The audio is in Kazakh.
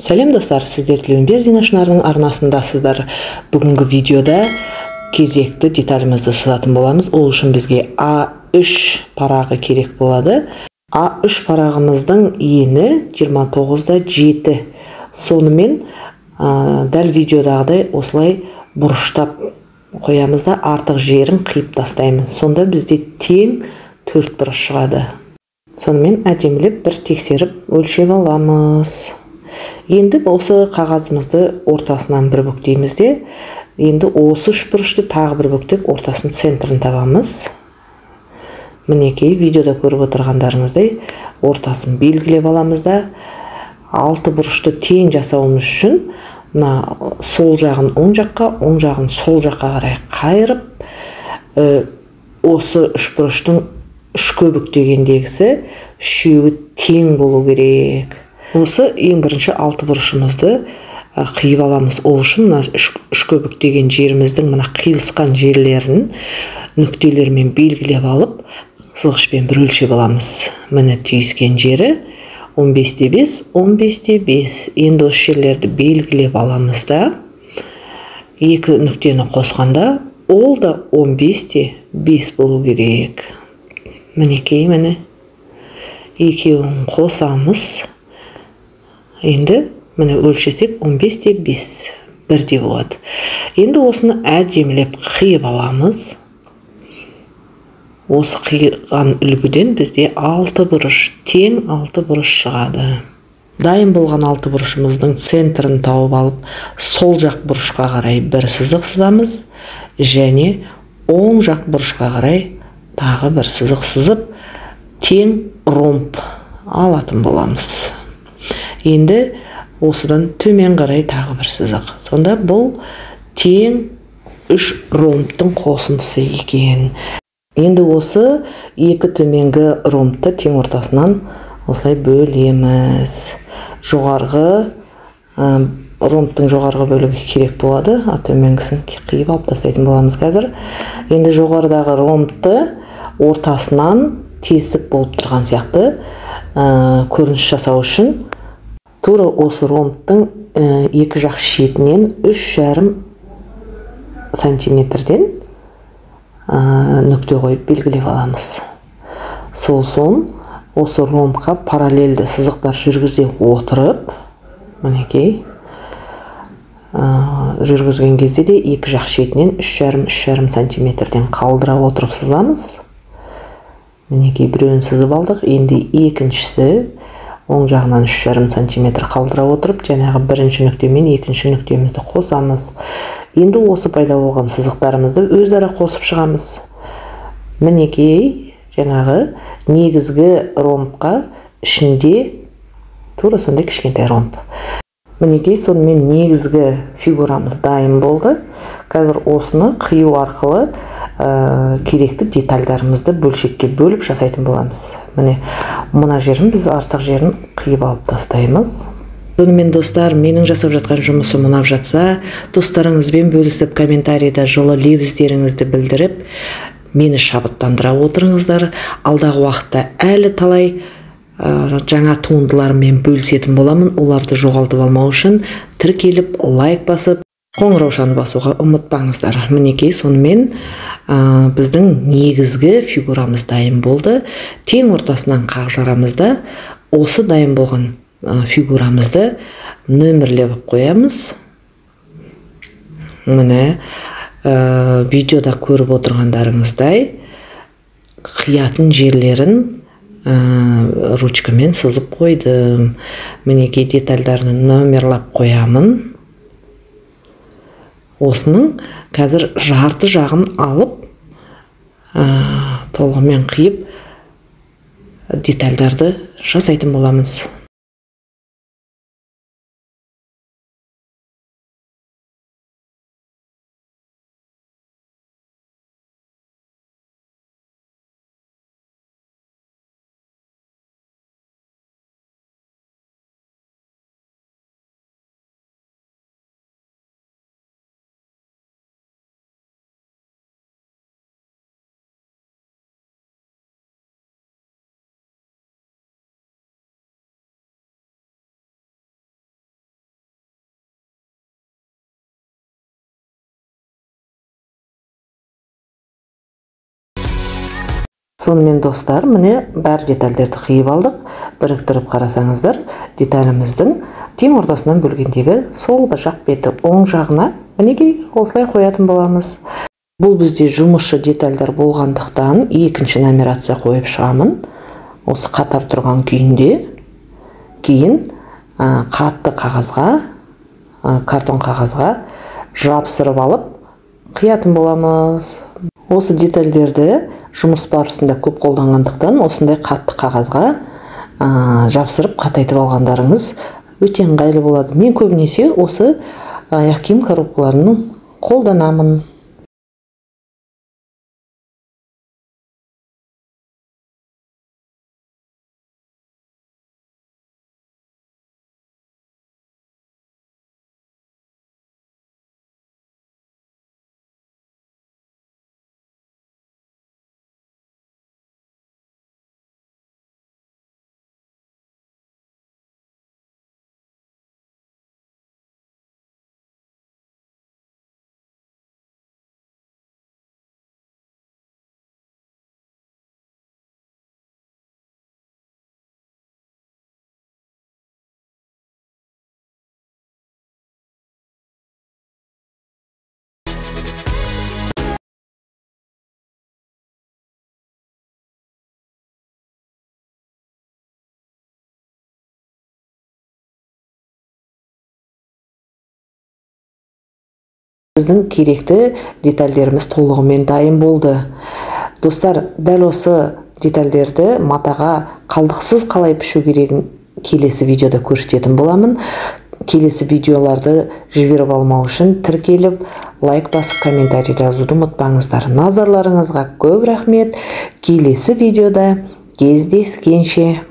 Сәлем достар, сіздер Тілеуімбердина Шынардың арнасындасыздар. Бүгінгі видеода кезекті деталімізді сызатын боламыз. Ол үшін бізге А3 парағы керек болады. А3 парағымыздың ені 29,7. Сонымен дәл видеодағыдай осылай бұрыштап қоямыз да артық жерін қиып тастаймыз. Сонда бізде тең төрт бұрыш шығады. Сонымен әдемілеп бір тексеріп өлшеп аламыз. Енді осы қағазымызды ортасынан бір бүктейміз де, енді осы үш бұрышты тағы бір бүктеп ортасын центрін табамыз. Мінекей видеода көріп отырғандарыңыздай ортасын белгілеп аламыз да, алты бұрышты тең жасауымыз үшін мына сол жағын оң жаққа, оң жағын сол жаққа қарай қайырып, осы үш бұрыштың үшке бүктегендегісі үшеуі тең болу керек. Осы ең бірінші алты бұрышымызды қиып аламыз. Ол үшін мына үшке бүктеген жеріміздің мына қиылысқан жерлерін нүктелермен белгілеп алып, сызғышпен бір өлшеп аламыз. Міне түйіскен жері 15,5, 15,5. Енді осы жерлерді белгілеп аламыз да, екі нүктені қосқанда ол да 15,5 болу керек. Мінекей, міне екеуін қосамыз. Енді міне өлшесек 15,5 бірдей болады. Енді осыны әдемілеп қиып аламыз. Осы қиған үлгіден бізде алты бұрыш, тең алты бұрыш шығады. Дайын болған алты бұрышымыздың центрін тауып алып, сол жақ бұрышқа қарай бір сызық сызамыз және оң жақ бұрышқа қарай тағы бір сызық сызып, тең ромб алатын боламыз. Енді осыдан төмен қарай тағы бір сызық. Сонда бұл тең үш ромбтың қосындысы екен. Енді осы екі төменгі ромбты тең ортасынан осылай бөлеміз. Жоғарғы ромбтың жоғарғы бөлігі керек болады, а төменгісін қиып алып тастайтын боламыз қазір. Енді жоғарыдағы ромбты ортасынан тесіп болып тұрған сияқты көрініс жасау үшін тура осы ромбтың екі жақ шетінен 3,5 сантиметрден нүкте қойып белгілеп аламыз. Сол соң осы ромбқа параллельді сызықтар жүргізе отырып, мінекей, жүргізген кезде де екі жақ шетінен 3,5 сантиметрден қалдыра отырып сызамыз. Мінекей, біреуін сызып алдық. Енді екіншісі оң жағынан 3,5 сантиметр қалдыра отырып, жаңағы бірінші нүктемен екінші нүктемізді қосамыз. Енді осы пайда болған сызықтарымызды өзара қосып шығамыз. Мінекей, жаңағы негізгі ромбқа ішінде тура сондай кішкентай ромб. Мінекей, сонымен негізгі фигурамыз дайын болды. Қазір осыны қию арқылы керекті детальдарымызды бөлшекке бөліп жасайтын боламыз. Міне, мына жерін біз артық жерін қиып алып тастаймыз. Сонымен достар, менің жасап жатқан жұмысым ұнап жатса, достарыңызбен бөлісіп, комментарийда жылы лебіздеріңізді білдіріп, мені шабыттандыра отырыңыздар. Алдағы уақытта әлі талай жаңа туындылармен бөлісетін боламын. Оларды жоғалтып алмау үшін тіркеліп, лайк басып, қоңыраушаны басуға ұмытпаңыздар. Мінекей, сонымен біздің негізгі фигурамыз дайын болды. Тең ортасынан қақ жарамыз да, осы дайын болған фигурамызды нөмірлеп қоямыз. Міне, видеода көріп отырғандарыңыздай қиятын жерлерін ручкамен сызып қойдым. Мінекей, детальдарын нөмірлеп қоямын. Осының қазір жарты жағын алып, толығымен қиып детальдарды жасайтын боламыз. Сонымен, достар, міне, бәр детальдерді қиып алдық. Біріктіріп қарасаңыздар, деталіміздің тең ортасынан бөлгендегі сол жақ беті оң жағына, мінекей, осылай қоятын боламыз. Бұл бізде жұмысшы детальдар болғандықтан, екінші нумерация қойып шығамын. Осы қатар тұрған күйінде кейін қатты қағазға, картон қағазға жапсырып алып қиятын боламыз. Осы детальдерді жұмыс барысында көп қолданғандықтан, осындай қатты қағазға жапсырып қатайтып алғандарыңыз өте ыңғайлы болады. Мен көбінесе осы аяқ киім коробкаларын қолданамын. Біздің керекті детальдеріміз толығымен дайын болды. Достар, дәл осы детальдерді матаға қалдықсыз қалай пішу керегін келесі видеода көрсететін боламын. Келесі видеоларды жіберіп алмау үшін тіркеліп, лайк басып, комментарий жазуды ұмытпаңыздар. Назарларыңызға көп рахмет. Келесі видеода кездескенше.